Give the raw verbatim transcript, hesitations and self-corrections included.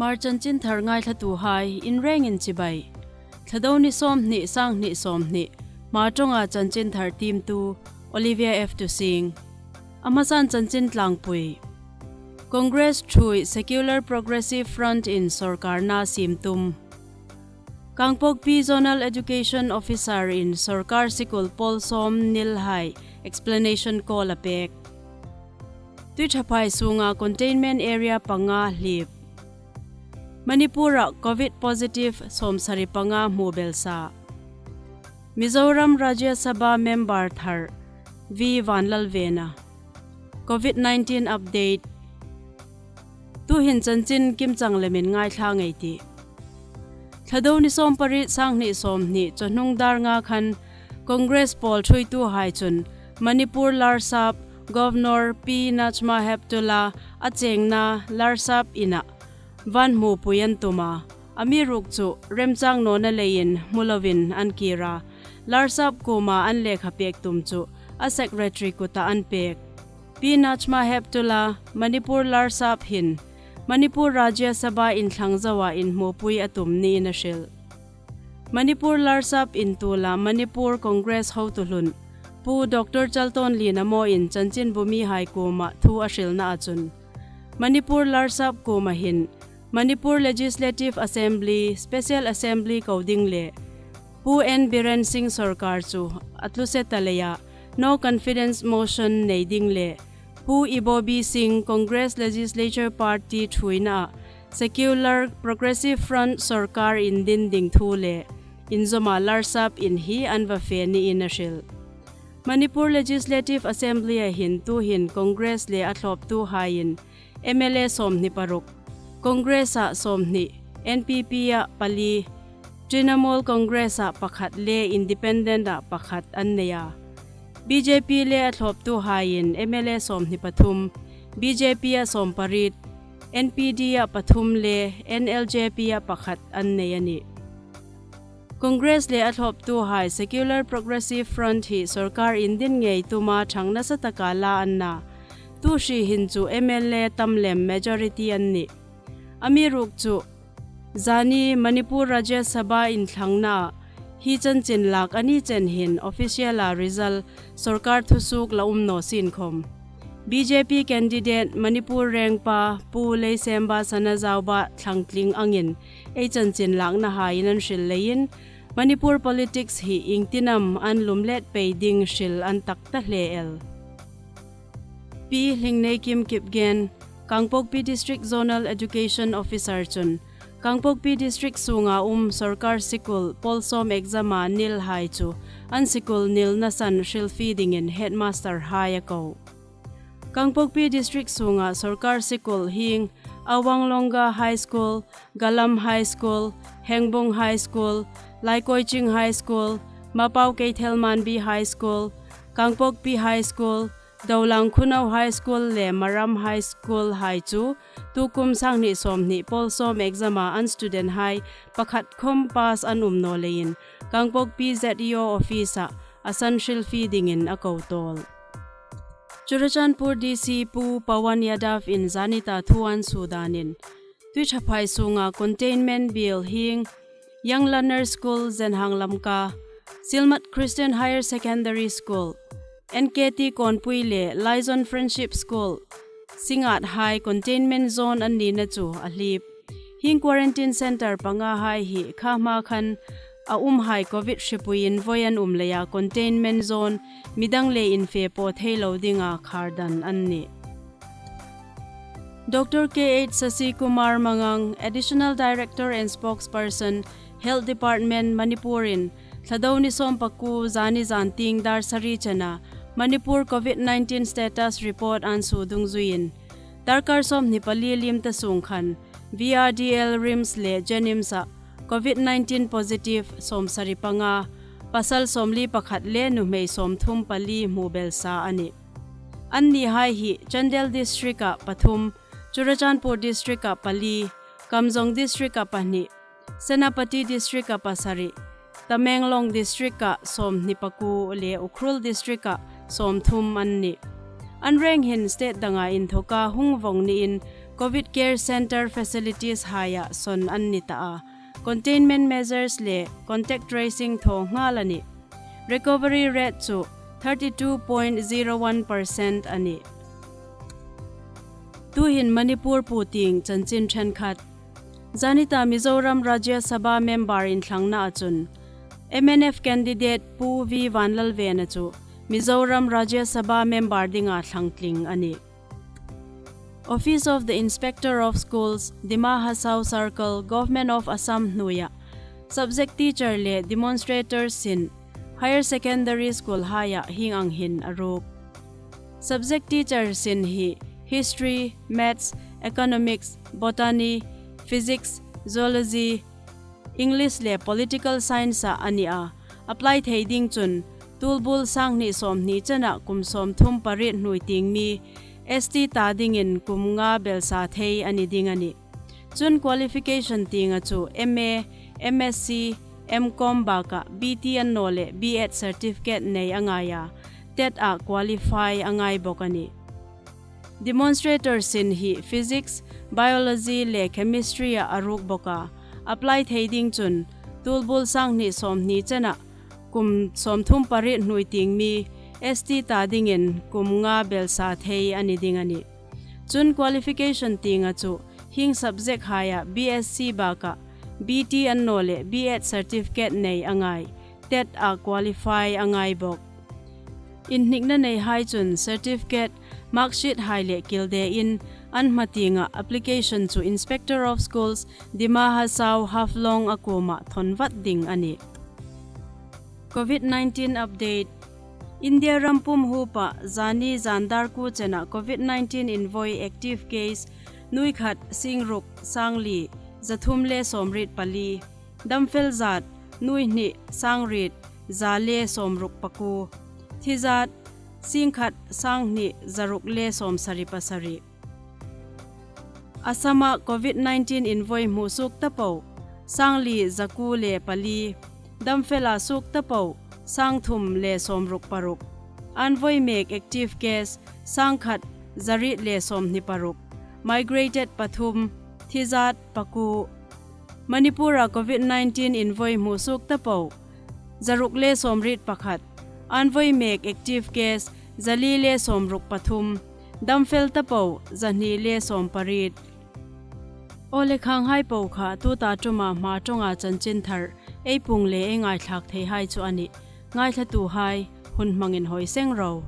Hmar chanchinthar ngaithlatuhai in rengin chibai. Thlado ni sawmhni, sanghni sawmhni, Hmar ṭawnga chanchinthar tiemtu Olivia F Tusing. A hmasan chanchin tlangpui. Congress ṭhuoi Secular Progressive Front in sawrkar na siem tum. Kangpokpi Zonal Education Officer in sawrkar sikul pawl sawmhni lehai explanation call a pek. Tuiṭhaphai sunga containment area panga hlip. Manipur-a Covid positive sawmsari panga hmu belsa. Mizoram Rajya Sabha member thar V Vanlalvena. Covid nineteen update. Tuhin chanchin kimchang lemin ngaithla ngei ei tih. Thlado ni sawmpariet, sanghni sawmhni, chawhnung dar nga khan Congress pawl ṭhuoituhai chun Manipur Larsap Governor Pi Najma Heptulla a chengna Larsap ina van hmupui an tum a. Amiruokchu remchang nawna leiin hmu lovin an kir a. Larsap kuoma an lekha pek tum chu a secretary kuta an pek. Pi Najma Heptulla, Manipur Larsap hin Manipur Rajya Sabha inthlang zoa inhmupui a tum niin a hril. Manipur Larsap intuola Manipur Congress hotu hlun Pu Doctor Chaltonli Namo in chanchinbumihai kuoma thu a hrilnaa chun, Manipur Larsap kuoma hin Manipur Legislative Assembly, Special Assembly ko ding le Pu N Biren Singh sawrkar chu a tlu se ta leia no confidence motion nei ding le Pu Ibobi Singh Congress Legislature Party ṭhuoina Secular Progressive Front sawrkar indin ding thu le inzawma Larsap in hi an va fe niin a hril. Manipur Legislative Assembly-a hin tuhin Congress le a thlawptuhaiin M L A sawmhni paruk, Congress-a sawmhni, N P P-a pali, Trinamool Congress-a pakhat le Independent-a pakhat an nei a. B J P le a thlawptuhaiin M L A sawmhni pathum, B J P-a sawmpariet, N P D-a pathum le N L J P-a pakhat an nei a nih. Congress le a thlawptuhai Secular Progressive Front hi sawrkar indin ngei tuma ṭhang nasa taka la an na. Tu hri hin chu M L A tam lem majority an nih. Amiruokchu zani Manipur Rajya Sabha inthlangna hi chanchin lak a ni chen hin official-a result sawrkar thusuok la um naw sien khawm. B J P candidate Manipur rengpa Pu Leisemba Sanajaoba thlangtling angin ei chanchin laknahaiin an hril leiin Manipur politics hi iengtinam an lumlet pei ding hril an tak ta hle el. Pi Hlingneikim Kipgen, Kangpokpi District Zonal Education Officer chun Kangpokpi District sunga um sawrkar sikul pawl sawm exam-a nilhai chu an sikul nilna san hrilfie dingin headmaster-hai a ko. Kangpokpi District sunga sawrkar sikul hieng Awang Longga High School, Galam High School, Hengbung High School, Laikoiching High School, Mapao Keithelmanbi High School, Kangpokpi High School, Dolang Khunou High School le Maram High School-hai chu tukum sanghni sawmhni pawl sawm exam-a an student-hai pakhat khawm pass an um naw leiin Kangpokpi Z E O office-a a san hrilfie dingin a ko tawl. Churachandpur D C Pu Pawan Yadav in zani ta thu an suo danin, Tuiṭhaphai sunga containment biel hieng Young Learner School Zenhang Lamka, Silmat Christian Higher Secondary School, N K T Kawnpui le Laizon Friendship School, Singathai containment zone an nina chu a hlip. Hieng quarantine center pangahai hi kha hma khan a umhai Covid hripuiin voi an um leia containment zone midang le infe paw thei lo dinga khar dan an nih. Doctor K H Sasikumar Mangang, Additional Director and Spokesperson, Health Department, Manipur-in Thlado ni sawmpakuo zani zantieng dar sari chena Manipur Covid nineteen status report an suo dungzuiin, darkar sawmhni pali liem ta sung khan V R D L, RIMS le JNIMS-a Covid nineteen positive sawmsari panga, pasal sawmli pakhat le nuhmei sawmthum pali hmu belsa a nih. Annihai hi Chandel District-a pathum, Churachandpur District-a pali, Kamjong District-a pahni, Senapati District-a pasari, Tamenglong District-a sawmhni pakuo le Ukhrul District-a sawmthum an nih. An reng hin state danga inthoka hung vong niin Covid Care Centre facilities haia sawn an ni ta a. Containment measures le contact tracing thaw nghal a nih. Recovery rate chu thirty two point zero one percent a nih. Tuhin Manipur pu tieng chanchin ṭhenkhat. Zanita Mizoram Rajya Sabha member inthlangna a chun M N F candidate Pu V Vanlalvena chu Mizoram Rajya Sabha member dinga thlangtling a nih. Office of the Inspector of Schools, Dima Hasao Circle, Government of Assam hnuoia subject teacher le demonstrators sin higher secondary school haia hieng ang hin a ruk. Subject teacher sin hi history, maths, economics, botany, physics, zoology, English le political science-a a ni a. Apply thei ding chun tulbul sanghni sawmhni chena kum sawmthum pariet hnuoi tieng mi S T ta dingin kum nga belsa thei a ni ding a nih. Chun qualification tienga chu M A, M S C, M Com baka B T an naw le B Ed certificate nei a ngai a, TET-a qualify a ngai bawk a nih. Demonstrators sin hi physics, biology le chemistry-a a ruk bawk a. Apply thei ding chun tulbul sanghni sawmhni chena kum sawmthum pariet hnuoi tieng mi S T ta dingin kum nga belsa thei a ni ding a nih. Chun qualification tienga chu hieng subject haia B S C baka B T an naw le B Ed certificate nei a ngai, TET-a qualify a ngai bawk. Inhnikna nei hai chun certificate, marksheet hai le kilde in an hma tienga application chu Inspector of Schools, Dima Hasao, Haflong a kuoma thawn vat ding a nih. Covid nineteen update. India ram pum huopa zani zan dar kuo chena Covid nineteen invoi active case nuoi khat sing ruk sang li za thum le sawmriet pali, damfel zat nuoi hni sang riet za le sawmruk pakuo, thi zat sing khat sang hni za ruk le sawmsari pasari. Assam-a Covid nineteen invoi hmusuok ta po sang li za kuo le pali, damfela suok ta po sang thum le sawmruk paruk. An voi mek active case sang khat za riet le sawmhni paruk. Migrated pathum, thi zat pakuo. Manipur-a Covid nineteen invoi hmusuok ta po za ruk le sawmriet pakhat. An voi mek active case za li le sawmruk pathum. Damfel ta po za hni le sawm pariet. Aw le, khang hai po kha tuta ṭuma hma ṭawnga chanchin thar ei puong le ei ngaithlak thei hai chu a nih. Ngaithlatu hai, hun hmangin hawi seng ro.